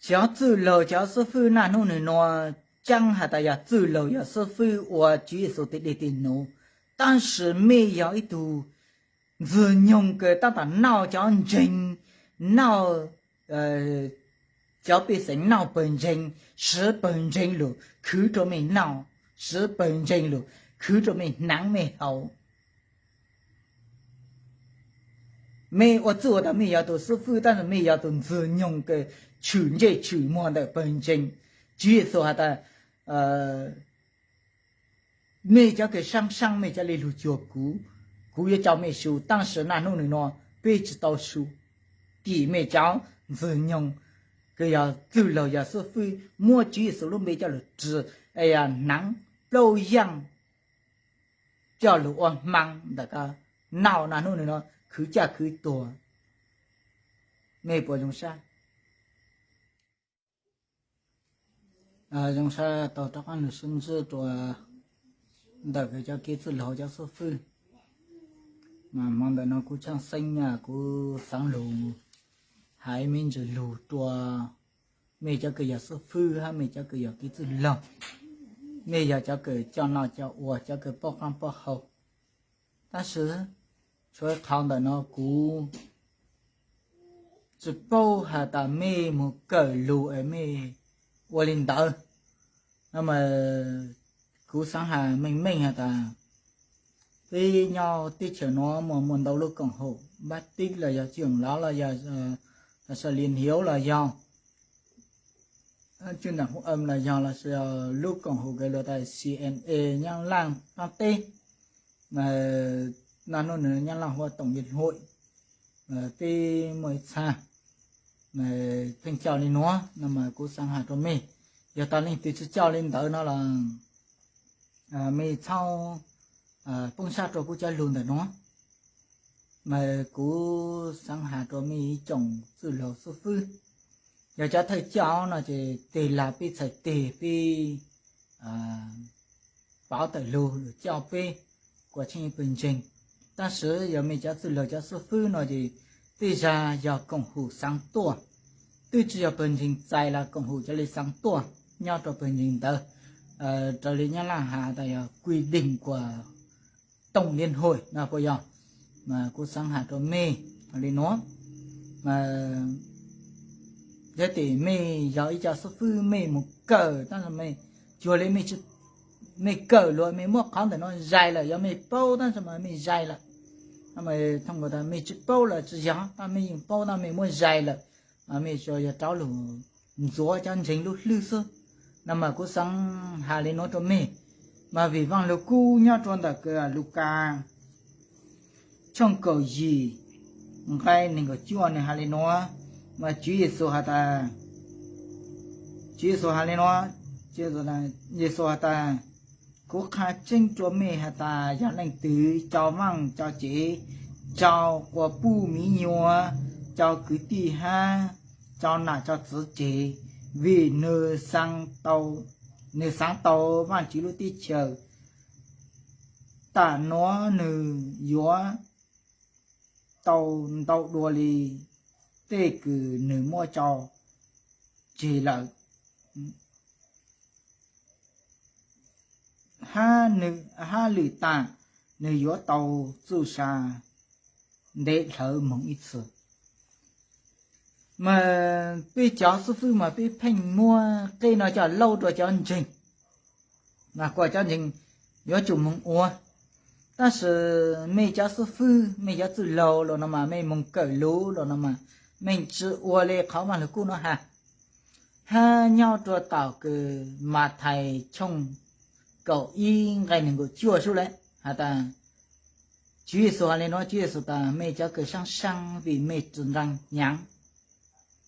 Cov txwj laug cov xib fwb naj hnub nws nua, ceeb has tas yog txwj laug yog xib fwb ua Tswv Yexus tes dej tes num, tab sis mej yog ib tug ntxwg nyoog kws tab tom noj cov ntseeg, noj cov pej xeem noj pawg ntseeg, siv pawg ntseeg lug khwv rua mej noj, siv pawg ntseeg lug khwv rua mej hnav mej haus. Mej ua txuj ua tas mej yog tug xib fwb, tab sis mej yog tug ntxwg nyoog kws tshwm ntsej tshwm muag ntawm pawg ntseeg. Tswv Yexus has tas, mej cov kws saab saab mej cov le lug cuag kuv, kuv yuav coj mej su, tab sis naj hnub nws nua peb tsi tau su, tim mej cov ntxwg nyoog kws yog txwj laug yog xib fwb muab Tswv Yexus lub npe coj lug ris, hnav plaub yaaj coj lug ua hmaa ntawm ko noj, naj hnub nws nua khwv caj khwv tuag. Mej puas zoo sab? Zoo sab tau rov qaab lug sib ntsib rua ntawm kws cov kev txwj laug cov xib fwb. Mas hmo ntawm no kuv tshaaj xeeb na, kuv xaav lug has ib me ntsis lug rua mej cov kws yog xib fwb hab mej cov kws yog kev txwj laug, mej yog cov kws coj noj coj ua, cov kws paub qaab paub hau. Tab sis tshuav qhov ntawm no kuv tsi paub has tas mej moog kawm lug es mej ua le ntawd. No mas kuv xaav has meej meej has tas peb nyob teb chaws nuav muaj muaj ntau lub koom haum, Npab Tib los yog Tsi Yoos Lauv los yog, Sa Lias Hniav los yog, Tsi Ntaam Hub Am los yog, los sis lub koom haum kws lug tas C N A Nyab Laaj qaab teb, naj hnub nws Nyab Laaj hu ua Tổng Liên Hội, peb muaj ib txha pheej coj le nuav. No mas kuv xaav has rua mej, yog tas leej twg tsi coj le ntawd no los mej txhob poob sab rua kuv cov lug ntawm nuav. Mas kuv xaav has rua mej ib tsoom txwj laug xib fwb, yog cov thawj coj no ces teg lag peb txhais teg peb pov tawm lug coj peb kuas tsheej pawg ntseeg. Tab sis yog mej cov txwj laug cov xib fwb no ces tej zag yog koom haum xaav tuaj, twb tsi yog pawg ntseeg txais los koom haum cov le xaav tuaj nyob rua pawg ntseeg ntawd, raws le Nyab Laaj has tas yog quy định của Tổng Liên Hội no puas yog? Mas kuv xaav has rua mej le nuav, yog tim mej yog ib co xib fwb mej moog kawm tab sis mej cuag le mej kawm lug mej muab qhov ntawm no zais lawm, yog mej paub tab sis mas mej zais lawm, thooj tas mej tsi paub los tsi yog, tab mej yeej paub tab mej muab zais lawm, mej tsuas yog rov lug ntxuav cov ntseeg lub hlwb xwb. No mas kuv xaav has le nuav rua mej, mas vim Vaaj Lug Kub nyob rua ntawm kws Lukas tshooj kaum yim nqai neeg nkaum cuaj nws has le nuav, mas Tswv Yexus has tas, Tswv Yexus has le nuav, Yexus has tas, kuv qha tseeb rua mej has tas yog leej twg cau vaaj cau tsev, cau quas puj miv nyuas, cau kwv tij hab cau nam cau txwv tseg, vim nws xaav tau Vaajtswv lub teb chaws, tam nuav nws yuav tau ntau dua le tej kws nws muab cau tseg lawm, hab lwm tas nws yuav tau txuj sa ntev dlhawv moog ib txhis. Mas peb cov xib fwb mas peb pheej muab qeb no coj laub rua cov ntseeg, mas kuas cov ntseeg yuav tsum moog ua. Tab sis mej cov xib fwb, mej cov txwj laug los no mas mej moog kawm lug los no mas mej tsi ua le qhov Vaaj Lug Kub nuav has. Hab nyob rua tom kws Mathais tshooj kaum ib nqai neeg nkaum cuaj sub le has tas, Tswv Yexus has le nuav, Tswv Yexus tas mej cov kws saab saab vim mej tsi nrug hnyav,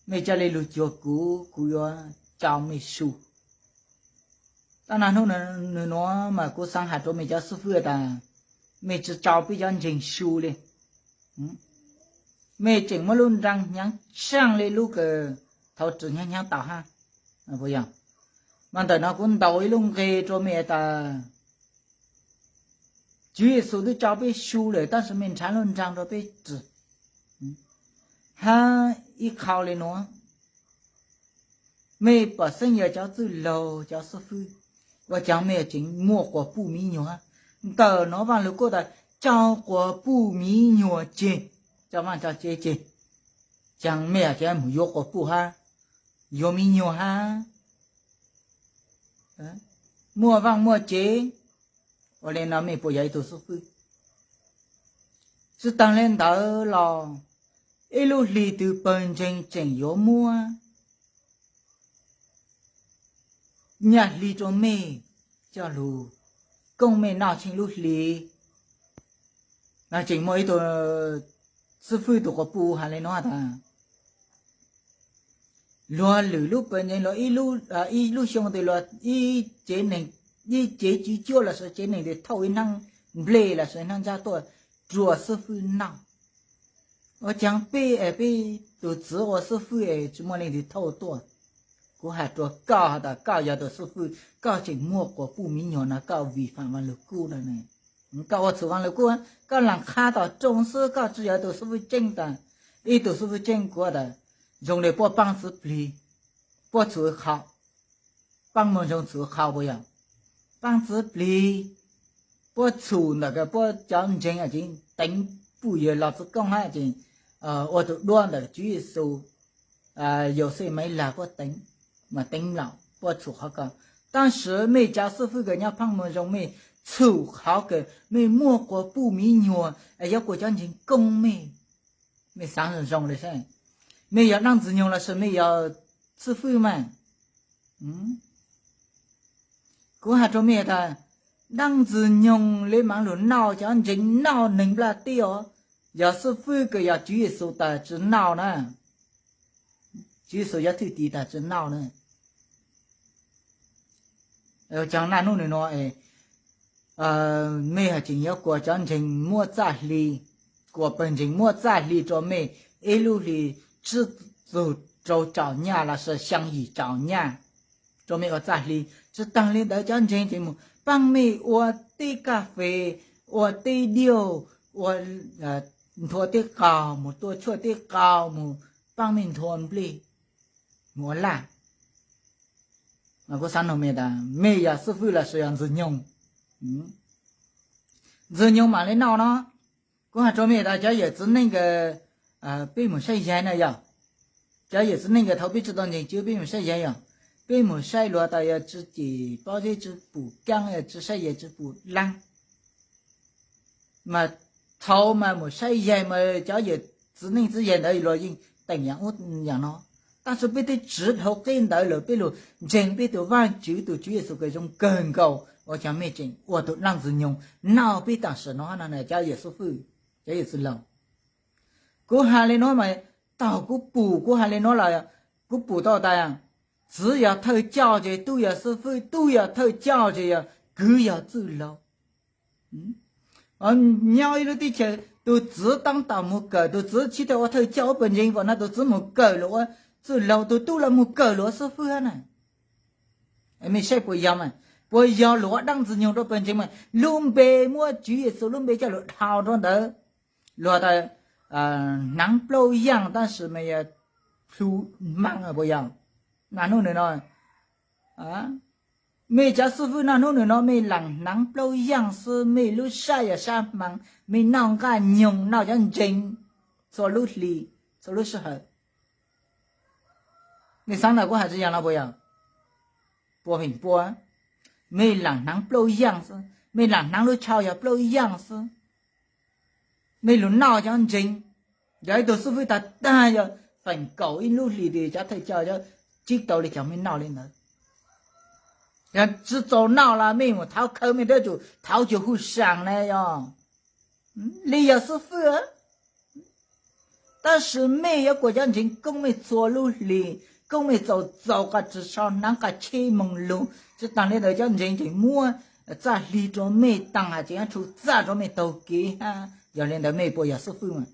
mej coj le lug cuag kuv, kuv yuav cau mej su. Tab naj hnub nws nuav mas kuv xaav has rua mej cov xib fwb tas mej tsi cau peb cov ntseeg su le. Mej tseem muab lub nrug hnyav tsaaj le lub kws thaus ris hnyav hnyav tau hab. Mas ntawm no kuv ntaus ib lub nqe rua mej tas, Tswv Yexus twb cau peb su lawm tab sis mej nrhav lub nrug rua peb ris. Hab ib qho le nuav, Mej pom xeeb yog cov txwj laug cov xib fwb, ua caag mej tseem muaj quas puj miv nyuas? Ntawm no Vaaj Lug Kuj tas, tso quas puj miv nyuas tseg, tso vaaj tso tsev tseg, caag mej has tas mus yuav quas puj hab, yuav miv nyuas hab, muaj vaaj muaj tsev. Ua le no mej puas yog ib tug xib fwb? Tsi taag le ntawd los, ib lub hli twg pawg ntseeg tseem yuav muab nyaj hli rua mej, coj lug koob mej noj tsheej lub hli. Tseem muaj ib tug xib fwb tug quas puj has le no tas, luag lwm lub pawg ntseeg luag ib lub xyoo tes luag ib cev neeg, ib cev tswv cuab lossis cev neeg tes thauj ib hnab nplej lossis hnab ntsab tuaj rua xib fwb noj. Ua caag peb es peb tug txiv ua xib fwb es tsi muaj leej twg thauj tuaj? Kuv has rua koj has tas koj yog tug xib fwb koj tseem muaj quas puj miv nyuas no koj vi phạm Vaaj Lug Kuj lawm ne. Koj ua txhum Vaaj Lug Kuj, koj laam qha tom rooj xwb koj tsi yog tug xib fwb tseeb tas, ib tug xib fwb tseeb kuv tas, zoo le puab paab txiv plig, puab txhum qhau, paab moog zoo txhum qhau puas yog? Paab txiv plig, puab txhum ntawm kws puab cov ntseeg teev puj yawg los txwv koob hab ces ua tug duab ntawm Tswv Yexus, Yauxej Maiv Lag puab teev, mas teev lawm puab txhum qhov ko. Tab sis mej cov xib fwb kws nyob paab moog zoo mej txhum qhov kws mej muaj quas puj miv nyuas es yuav kuas cov ntseeg koob mej. Mej xaav zoo zoo le saib, mej yog dlaab ntxwg nyoog lossis mej yog xib fwb mas? Kuv has rua mej tas, dlaab ntxwg nyoog le maam lug noj cov ntseeg noj neeg nplaj teb os. Yog xib fwb kws yog Tswv Yexus tas tsi noj na, Tswv Yexus cov thwj tim tas tsi noj na. Caag naj nub nwg no mej has tseem yuav kuas cov ntseeg muab txaj hli, kuas pawg ntseeg muab txaj hli rua mej ib lub hli tsib tug rau caum nyaj lossis xyaa yim caum nyaj rua mej ua txaj hli. Tsi taag le ntawd cov ntseeg tseem mus paab mej ua teb kas fes, ua teb diauj, ua nthua teb qaug, mus tua tshuaj teb qaug, mus paab mej nthua nplej, mus ua laj. Kuv xaav nug mej tas mej yog xib fwb lossis yog ntxwg nyoog? Ntxwg nyoog maam le noj no. Kuv has rua mej tas cov yawm txiv neej kws peb mus saib yaig na yog, cov yawm txiv neej kws thaum peb tsi tau ntseeg Tswv peb mus saib yaig yog, peb mus saib luag tas yog tsi cem pob zeb tsi pum kaab, yog tsi saib yaig tsi pum dlaab. Mas thaum mas mus saib yaig mas cov yawm txiv neej txiv yaig ntawd luag yeej teem yaam ub yaam no. Tab sis peb twb tsiv dhau qeb ntawd lawm peb lug ntseeg peb tug Vaajtswv tug Tswv Yexus kws zoo kawg nkaus ua caag mej tseem ua tug dlaab ntxwg nyoog noj peb taam sim no na cov yawm xib fwb, cov yawm txiv laug? Kuv has le nuav mas taug kuv pum kuv has le nuav los kuv pum tau tas txiv yog thawj coj ces tub yog xib fwb, tub yog thawj coj ces yog kwv yog txwj laug. Nyob ib lub teb chaws tug txiv taab tom mus kawm, tug txiv tsi tau ua thawj coj ua pawg ntseeg kom nrog tug txiv mus kawm lug ua txwj laug, tug tub los mus kawm lug ua xib fwb na. Mej saib puas yog mas, puas yog luag ua dlaab ntxwg nyoog rua pawg ntseeg mas lub npe muab Tswv Yexus lub npe coj lug dhau rua ntawd, luag tas hnav plaub yaaj tab sis mas yog plhu hmaag puas yog? Naj nub nwg no mej cov xib fwb naj nub nwg no mej laam hnav plaub yaaj xwb, mej lub sab yog sab hmaag, mej noj nqaj nyoog noj cov ntseeg txhua lub hli, txhua lub sij hawm. Mej xaav tas kuv has tsi yaam no puas yog? Puas feem pua? Mej laam hnav plaub yaaj xwb, mej laam hnav lub tsho yog plaub yaaj xwb, mej lug noj cov ntseeg. Yog ib tug xib fwb tag tag yog feem kaum ib lub hlis tes cov thawj coj tsib tau le caag mej noj le ntawd. Yog tsi txaus noj los mej mus thauv khawv, mej tub tsum thauv cuag huj saam na yog. Li yog xib fwb, tab sis mej yuav kuas cov ntseeg koob mej txhua lub hli, koob mej txaus txaus qas ris tsho hnav qas tsheb moog lug, tsi taag le ntawd cov ntseeg tseem muab txaj hli rua mej taag has tseem yuav tshu txaj rua mej taug kev hab. Yog le ntawd mej puas yog xib fwb mas?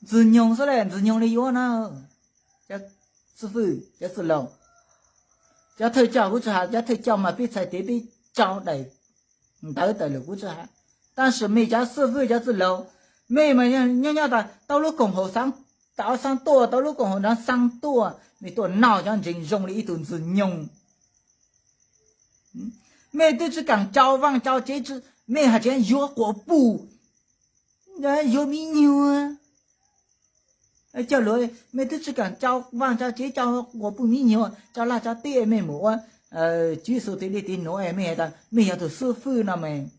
Ntxwg nyoog xwb le, ntxwg nyoog le yuav na. Cov xib fwb, cov txwj laug, cov thawj coj kuv tsi has, cov thawj coj mas peb txhais tes peb tso daim ntawv tawm lug kuv tsi has. Tab sis mej cov xib fwb cov txwj laug, mej mas nyob nyob tas tau lub koom haum xaav Tau xaa tuaj, tau lub koom haum nrov xaa tuaj, mej tuaj noj cov ntseeg zoo li ib tug ntxwg nyoog. Mej twb tsi kaam tsau vaaj tsau tsev, mej has tseeb yuav quas puj, yuav miv nyuas. Coj lus, mej twb tsi kaam tsau vaaj tsau tsev, tsau quas puj miv nyuas, tsau laj tsau teb, mej mus ua Tswv Yexus tes dej tes nuav, mej has tas mej yog tug xwb fwj no mas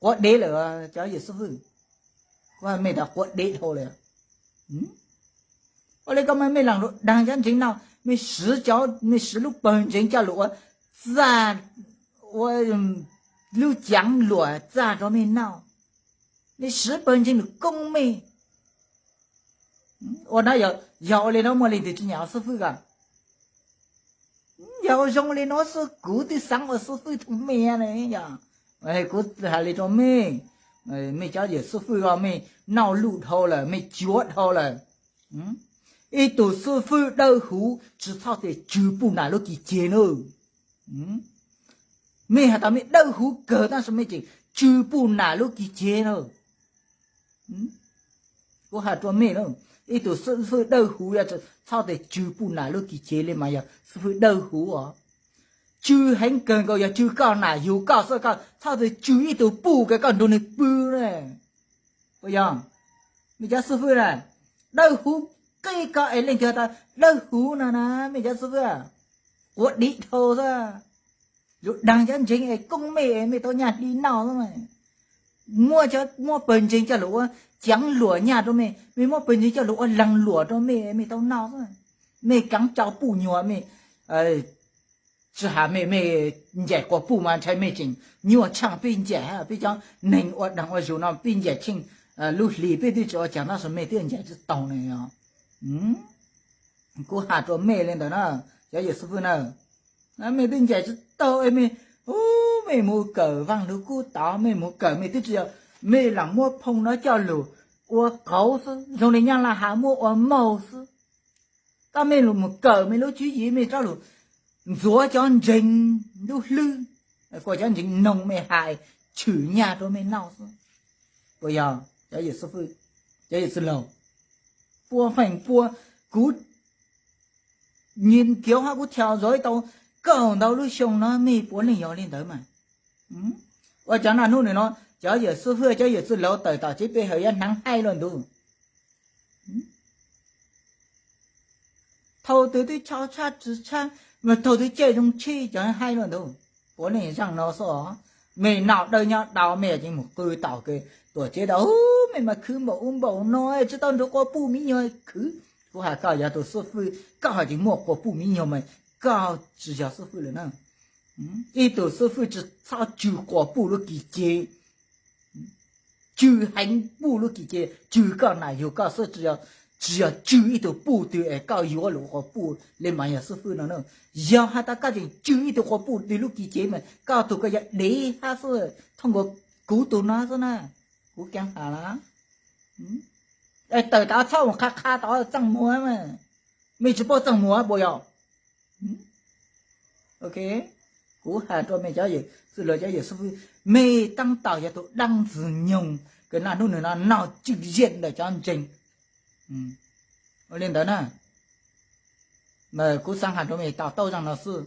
quav dev lawm, cov yawm xwb fwj. Mej tas quav dev dhau lawm. Ua li ko mas mej laam lug daag cov ntseeg no, mej siv cov, mej siv lub pawg ntseeg coj lug ua txaj, ua lub caav luam txaj rua mej noj. Mej siv pawg ntseeg lug koob mej. Ua no yog ua li no muaj leej twg tsi nyiam ua xwb fwj ko? Yog ua zoo li no xwb kuv twb xaav ua xwb fwj thoob mej ne. Kuv has li rua mej, mej cov yawm xwb fwj ko mej noj luj dhau lawm, mej cuav dhau lawm. Ib tug xwb fwj dawb huv tsi txhob tes tsw puj nam lub kis ceg na. Mej has tas mej dawb huv kawg tab sis mej tseem tsw puj nam lub kis ceg na. Kuv has rua mej, ib tug xwb fwj dawb huv yog txhob tes tsw puj nam lub kis ceg li mas yog xwb fwj dawb huv os. Tsw heev kawg nkaus yog tsw koj nam yug koj xwb, koj txhob tes tsw ib tug puj kws koj nrug nwg pw na. Puas yog? Mej cov xwb fwj na, dawb huv qig ko es leej twg tas dawb huv no na, mej cov xwb fwj, quav dev dhau xwb. Lug daag cov ntseeg es koob mej es mej tau nyaj hli noj xwb. Muab, muab pawg ntseeg coj lug ua caav luam nyaj rua mej, mej muab pawg ntseeg coj lug ua laag luam rua mej, mej tau noj xwb. Mej kaav tsau puj nyuas, mej tsi has mej, mej ncaim quas puj mas ntshai mej tseem nyuaj tshaaj peb ncaim, peb cov neeg ua daag ua zug no peb ncaim tsheej lub hlis peb twb tsi ua caag tab sis mej twb ncaim tsi taug ne. Kuv has rua mej li ntawd na, cov yawm xwb fwj na, mej twb ncaim tsi taug, mej, mej mus kawm Vaaj Lug Kub Tod, mej mus kawm mej twb tsi yog, mej lam muab phoo no coj lug ua qauv xwb, zoo li Nyab Laj has muab ua mauj xwb. Tab mej lug mus kawm mej lub tswv yim, mej rov lug ntxuav cov ntseeg lub hlwb, kuas cov ntseeg noog mej has tshwm nyaj rua mej noj xwb. Puas yog cov yawm xwb fwj, cov yawm txwj laug? Puab feem puab, kuv nyias kiav hab kuv thiaj zov tau kaum ntau lub xyoo no, mej puav leej yog li ntawd mas. Ua cov no hnub nws no cov yawm xwb fwj cov yawm txwj laug tawm tom tsev pe hawm yuav hnav haij luaj ntug. Thaum twg twb tshau tshab tsi tshab, thaum twg caij zoo tsheb cov haij luaj ntug. Puav leej zaaj no xwb os. Mej noj dawb nyob dau mej tseem mus qw tom kws tuam tsev tas, mej mas khwv npaum ub npaum no tsi tau nrug quas puj miv nyuas khwv. Kuv has koj yog tug xwb fwj, koj ho tseem muaj quas puj miv nyuas mas koj tsi yog xwb fwj lawm na. Ib tug xwb fwj tsi txhob tsw quas puj lub kis ceg. Tsw heev puj lub kis ceg, tsw koj nam yug koj xwb, tsi yog tsw ib tug puj twg es koj yuav lug quas puj li mas yog xwb fwj no na. Yog has tas koj tseem tsw ib tug quas puj twg lub kis ceg mas koj tug koj yog dev hab xwb, thooj nkaus kuv tug no xwb na. Kuv kaav has na. Es tawm tas txhob mus qha qha tod txaj muag mas, mej tsi paub txaj muag puas yog? Ok, kuv has rua mej cov yawm txwj laug cov yawm xwb fwj, mej taab tom yog tug dlaab ntxwg nyoog kws naj hnub nws no noj tswj zej ntawm cov ntseeg. Ua li ntawd na, kuv xaav has rua mej to taub zaaj no xwb.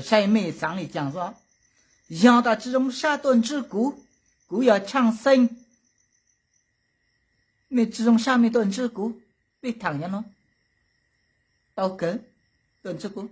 Saib mej xaav li caag xwb. Yog tas tsi zoo sab tuaj ntsib kuv, kuv yog Tshaaj Xeeb, mej tsi zoo sab mej tuaj ntsib kuv, peb thaam nyob no tau kawg, tuaj ntsib kuv.